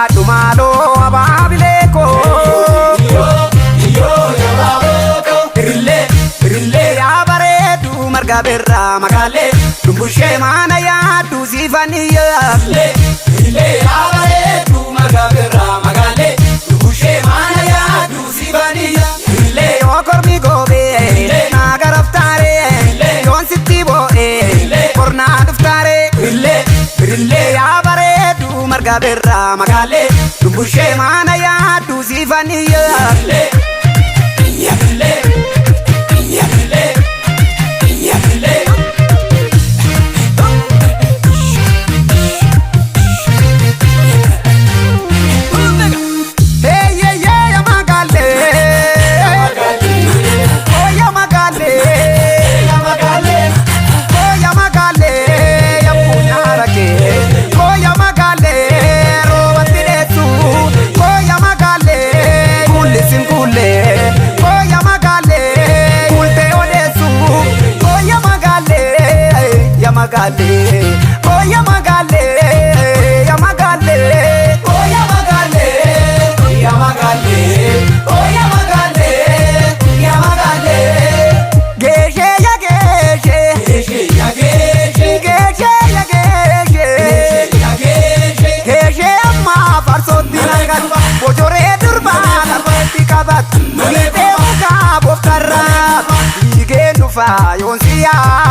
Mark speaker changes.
Speaker 1: Dhiyaadhu maaloo abaabilee koo. Yaa bareedu marga birraa magaalee dumbushee maana yaaddu siifaniyaa.
Speaker 2: Yaa bareedu marga birraa magaalee dumbushee maana yaaddu siifaniyaa.
Speaker 1: Yoo kormi goobee naa garaftaaree yoon sitti boo'ee kornaa dhuftaaree. Yaa bareedu marga birraa magaalee dumbushee maana yaaddu siifaniyaa. Eeyyee magaalee oya magaalee oya magaalee yammuunyaara kee oya magaalee roobatti dheessu oya magaalee kuullisin kuullee oya magaalee kuultee odeessu oya magaalee ya magaalee oya magaalee ya magaalee
Speaker 2: Oya magaalee ya magaalee oya magaalee ya magaalee.
Speaker 1: Geeshee ya geeshee.
Speaker 2: Geeshee ya geeshee.
Speaker 1: Geeshee ya geeshee.
Speaker 2: Ya geeshee.
Speaker 1: Geeshee ammaa farsootti naqatu bojoree durbaa lafatti qabatu miidhee mukaa booftarraa fiigeen dhufaa yoon si yaadu.